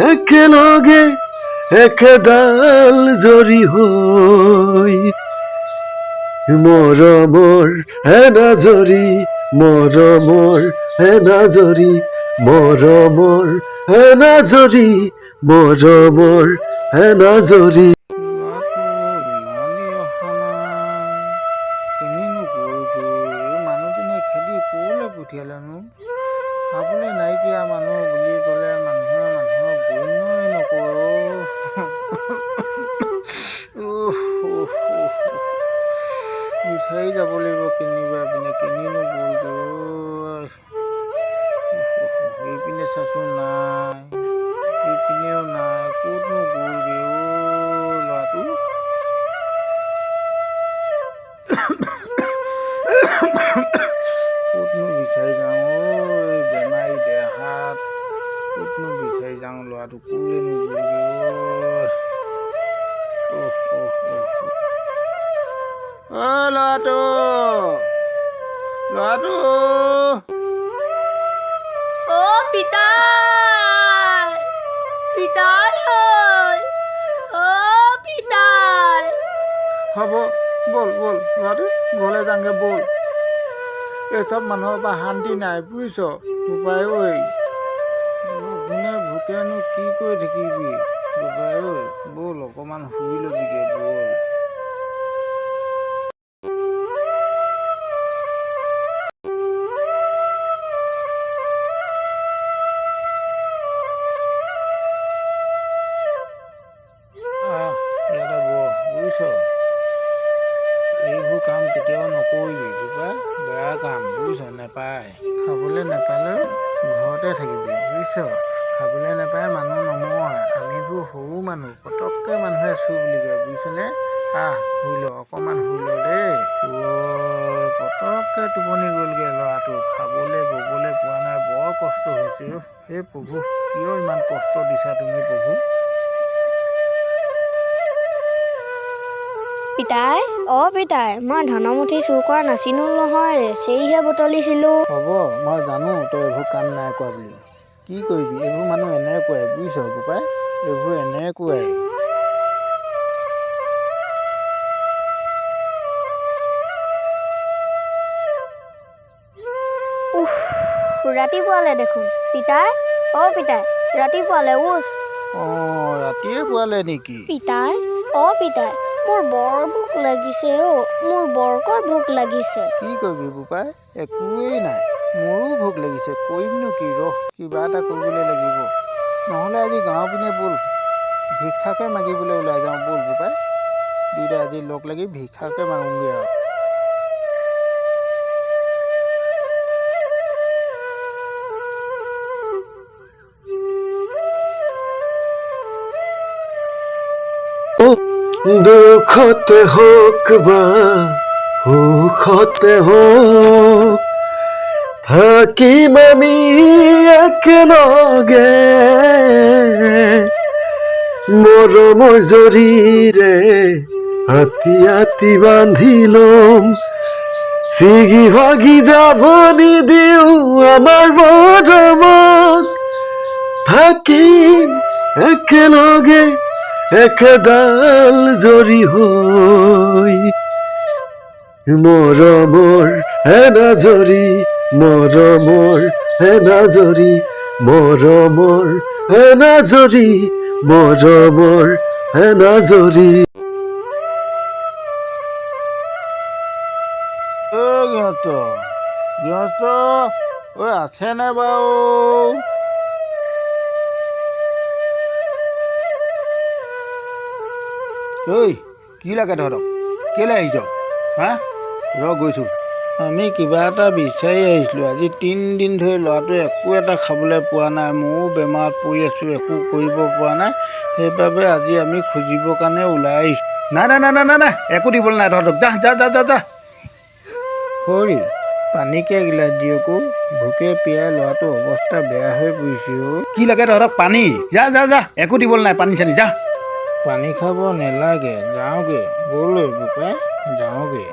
একেলগে একেডাল জৰি হৈ। মৰমৰ এনাজৰী, মৰমৰ এনাজৰী, মৰমৰ এনাজৰী, মৰমৰ এনাজৰী। ল'ৰাটো ইমান দেৰি অহা নাই, কেনিনো গ'ল গৈ? মানুহজনীয়ে খেদি ক'লৈ পঠিয়ালেনো? খাবলৈ নাইকিয়া মানুহ বুলি ক'লে মানুহে মানুহক গণ্যই নকৰে। অ', উফ, উফ, উফ। বিচাৰি যাব লাগিব কেনিবা পিনে, কেনিনো গ'ল গৈ। উফ, উফ, উফ, এইপিনে চাচোন নাই, এইপিনেও নাই, ক'তনো গ'লগৈ অ' ল'ৰাটো? ক'তনো বিচাৰি যাওঁ ঐ, বেমাৰী দেহাত ক'তনো বিচাৰি যাওঁ, ল'ৰাটো ক'লেনো গ'লগৈ ঐ? উফ, উফ, উফ, উফ। অ' ল'ৰাটো, ল'ৰাটো। অ পিতাই, পিতাই ঐ, অ পিতাই। হ'ব, ব'ল ব'ল ল'ৰাটো, ঘৰলৈ যাওঁগে ব'ল। এই চব মানুহৰ পৰা শান্তি নাই, বুজিছ বোপাই ঐ। লঘোণে ভোকেনো কি কৰি থাকিবি বোপাই ঐ? ব'ল, অকণমান শুই ল'বিগে ব'ল। আহ, ইয়াতে বহ, বুজিছ? এইবোৰ কাম কেতিয়াও নকৰিবি বোপাই, বেয়া কাম, বুজিছ? নেপায়। খাবলৈ নেপালেও ঘৰতে থাকিবি, বুজিছ? খাবলৈ নাপায় মানুহ নমৰে। আমিবোৰ সৰু মানুহ, পটককৈ মানুহে চুৰ বুলি কয়, বুজিছনে? আহ, শুই ল, অকণমান শুই ল দেই। অ' পটককৈ টোপনি গ'লগৈ ল'ৰাটো। খাবলৈ ববলৈ পোৱা নাই, বৰ কষ্ট হৈছে অ'। হে প্ৰভু, কিয় ইমান কষ্ট দিছা তুমি প্ৰভু? পিতাই, অ পিতাই, মই ধানৰ মুঠি চুৰ কৰা নাছিলো নহয়, চেৰিহে বুটলিছিলো। হ'ব, মই জানো তই এইবোৰ কাম নাই কৰা বুলি। কি কৰিবি, এইবোৰ মানুহ এনেকুৱাই, বুজিছ বোপাই? এইবোৰ এনেকুৱাই। উফ, ৰাতিপুৱালে দেখোন। পিতাই, অ পিতাই, ৰাতিপুৱালে, উঠ। অঁ, ৰাতিয়ে পোৱালে নেকি? পিতাই, অ পিতাই, মোৰ বৰ ভোক লাগিছে অ, মোৰ বৰকৈ ভোক লাগিছে। কি কৰিবি বোপাই, একোৱেই নাই। মোৰো ভোক লাগিছে, কৰিমনো কি? ৰহ, কিবা এটা কৰিবলৈ লাগিব। নহ'লে আজি গাঁৱৰ পিনে ব'ল, ভিক্ষাকে মাগিবলৈ ওলাই যাওঁ ব'ল বোপাই। দুয়োটাই আজি লগ লাগি ভিক্ষাকে মাগোঁগৈ আৰু। দুখতে হওক বা সুখতে হওক, থাকিম আমি একেলগে। মৰমৰ জৰীৰে হাতি হাতি বান্ধি ল'ম, ছিগি ভাগি যাব নিদিওঁ আমাৰ মৰমক। থাকিম একেলগে একেডাল জৰি হৈ। মৰমৰ এনাজৰী, মৰমৰ এনাজৰী, মৰমৰ এনাজৰী, মৰমৰ এনাজৰী। অ' গৃহস্থ, গৃহস্থ ঐ, আছেনে বাৰু? ঐ, কি লাগে তহঁতক? কেলৈ আহিছ? হা, ৰ গৈছোঁ। আমি কিবা এটা বিচাৰি আহিছিলোঁ। আজি 3 দিন ধৰি ল'ৰাটোৱে একো এটা খাবলৈ পোৱা নাই, ময়ো বেমাৰত পৰি আছোঁ, একো কৰিব পৰা নাই। সেইবাবে আজি আমি খুজিবৰ কাৰণে ওলাই আহিছোঁ। নাই নাই নাই নাই নাই নাই, একো দিবলৈ নাই তহঁতক। যা যা যা যা যা। খৰি, পানীকে এগিলাচ দিয়ক অ'। ভোকে পিয়াই ল'ৰাটোৰ অৱস্থা বেয়া হৈ পৰিছে অ'। কি লাগে তহঁতক? পানী? যা যা যা, একো দিবলৈ নাই পানী চানী, যা। পানী খাব নেলাগে, যাওঁগে ব'ল ঐ বোপাই, যাওঁগে।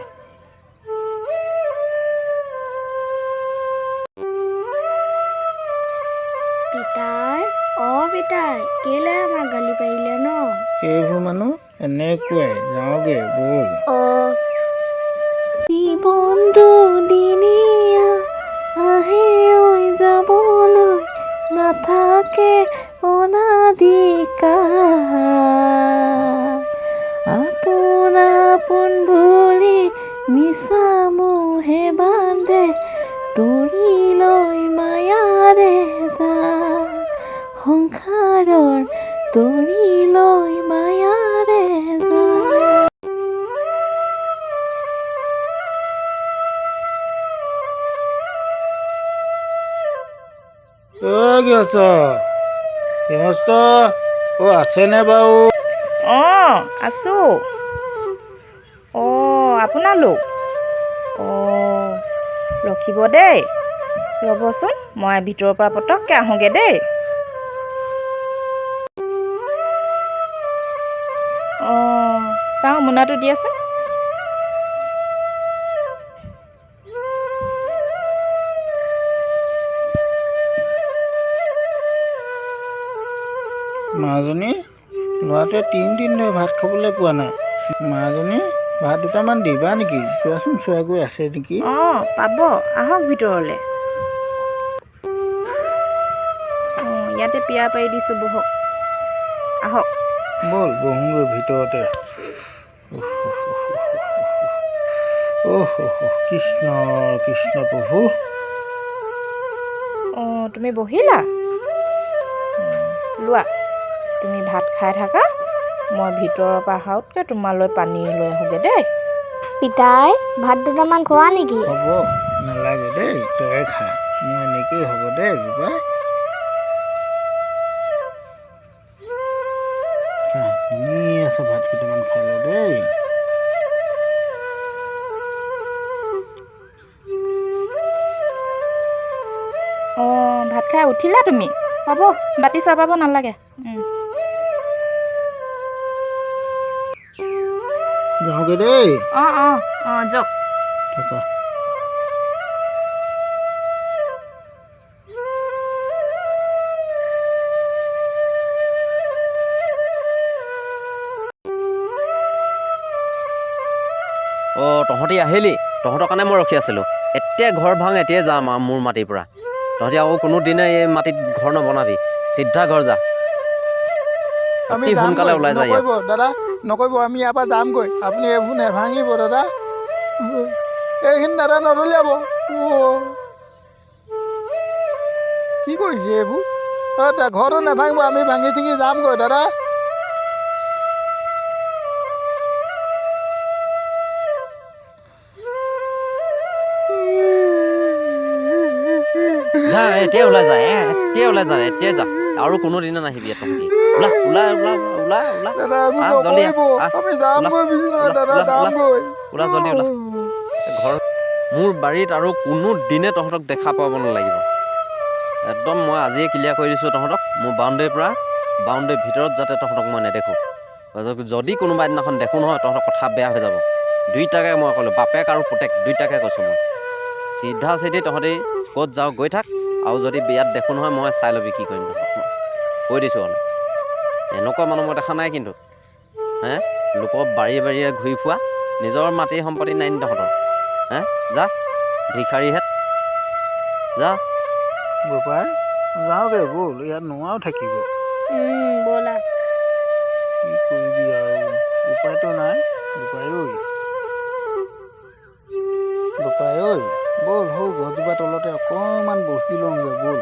পিতাই, অ পিতাই, কেলে আমাক গালি পাৰিলে ন? এইবোৰ মানুহ এনেকুৱাই। যাওঁগৈ ব'ল। অ। জীৱন দুদিনীয়া, আহে ঐ যাবলৈ, নাথাকে অনাদিকাল। আপোন আপোন বুলি মিছা মোহে বান্ধে, তৰি লৈ মায়াৰে জাল, সংসাৰৰ তৰি লৈ মায়াৰে জাল। অ গৃহস্থ, গৃহস্থ, অ আছেনে বাৰু? অঁ, আছোঁ। অঁ, আপোনালোক, অঁ, ৰখিব দেই, ৰ'বচোন, মই ভিতৰৰ পৰা পটককৈ আহোঁগৈ দেই। অঁ, চাওঁ, মোনাটো দিয়াচোন। মাজনী, ল'ৰাটোৱে 3 দিন ধৰি ভাত খাবলৈ পোৱা নাই। মাজনী, ভাত দুটামান দিবা নেকি? চোৱাচোন, চোৱাগৈ আছে নেকি। অঁ, পাব, আহক ভিতৰলৈ। অঁ, ইয়াতে পিয়া পাৰি দিছোঁ, বহক, আহক। ব'ল, বহোঁগৈ ভিতৰতে। অহ, কৃষ্ণ কৃষ্ণ প্ৰভু। অঁ, তুমি বহিলা। লোৱা, তুমি ভাত খাই থাকা, মই ভিতৰৰ পৰা সাউতকৈ তোমালৈ পানী লৈ আহোঁগৈ দেই। পিতাই, ভাত দুটামান খোৱা নেকি? হ'ব, নালাগে দেই, তয়ে খা, মোৰ এনেকেই হ'ব দেই বোপাই। খা, ধুনীয়াছে ভাত কেইটামান খাই ল দেই। অঁ, ভাত খাই উঠিলা তুমি? হ'ব, বাতি চাপাব নালাগে। যাওঁগৈ দেই। অঁ অঁ অঁ, যাওক। থাকা। অঁ, তহঁতি আহিলি? তহঁতৰ কাৰণে মই ৰখি আছিলোঁ। এতিয়াই ঘৰ ভাং, এতিয়াই যাম আৰু মোৰ মাটিৰ পৰা। তহঁতি আকৌ কোনো দিনে এই মাটিত ঘৰ নবনাবি, চিধা ঘৰ যা। আমি অতি সোনকালে যামগৈ। ওলাই যা ইয়াত। নকৰিব দাদা, নকৰিব, আমি ইয়াৰ পৰা যামগৈ। আপুনি এইবোৰ নেভাঙিব দাদা, এইখিনি দাদা নদলিয়াব। অ' কি কৰিছে এইবোৰ? অ' ঘৰটো নেভাঙিব, আমি ভাঙি চিঙি যামগৈ দাদা। যা, এতিয়াই ওলাই যা, এতিয়াই ওলাই যা, এতিয়াই যা, আৰু কোনো দিনা নাহিবি ইয়াত তহঁতি। ওলা ওলা ওলা ওলা ওলা। দাদা, এইবোৰ আহ, জলদি আহ, নকৰিব। আহ, আমি ওলা, যামগৈ বুজি নহয় ওলা, দাদা, ওলা, ওলা। যামগৈ। ওলা, জলদি ওলা। ঘৰ মোৰ বাৰীত আৰু কোনো দিনে তহঁতক দেখা পাব নালাগিব একদম। মই আজিয়ে ক্লিয়াৰ কৰি দিছোঁ তহঁতক, মোৰ বাউণ্ডেৰীৰ পৰা, বাউণ্ডেৰীৰ ভিতৰত যাতে তহঁতক মই নেদেখোঁ। যদি কোনোবা এদিনাখন দেখোঁ নহয়, তহঁতৰ কথা বেয়া হৈ যাব। দুইটাকে মই ক'লোঁ, বাপেক আৰু পুতেক দুইটাকে কৈছোঁ মই, চিধা চিধি তহঁতি ক'ত যাওঁ গৈ থাক। আৰু যদি ইয়াত দেখোঁ নহয়, মই চাই ল'বি কি কৰিম তহঁতক মই কৈ দিছোঁ। হ'লে এনেকুৱা মানুহ মই দেখা নাই কিন্তু হে, লোকৰ বাৰীয়ে বাৰীয়ে ঘূৰি ফুৰা, নিজৰ মাটি সম্পত্তি নাই নি তহঁতৰ হে? যা, ভিখাৰীহেঁত, যা। বোপাই, যাওঁগৈ ব'ল, ইয়াত নোৱাৰো থাকিব। ব'লা। কি কৰিবি আৰু, উপায়তো নাই। বোপাই ঐ, বোপাই ঐ, ব'ল, সৌ গছজোপা তলতে অকণমান বহি লওঁগৈ ব'ল।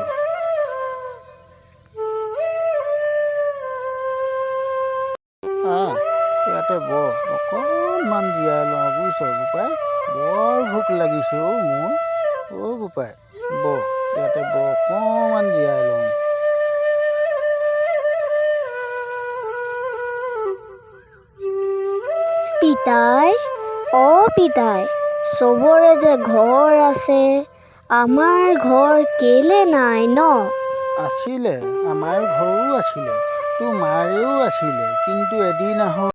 আহ, ইয়াতে বহ, অকণমান জিৰাই লওঁ বুজিছ বোপাই, বৰ ভোক লাগিছে অ' মোৰ। অ' বোপাই, বহ, ইয়াতে বহ, অকণমান জিৰাই লওঁ। পিতাই, অ পিতাই, চবৰে যে ঘৰ আছে, আমাৰ ঘৰ কেলে নাই ন? আছিলে, আমাৰ ঘৰো আছিলে, তোৰ মাৰেও আছিলে, কিন্তু এদিন আহ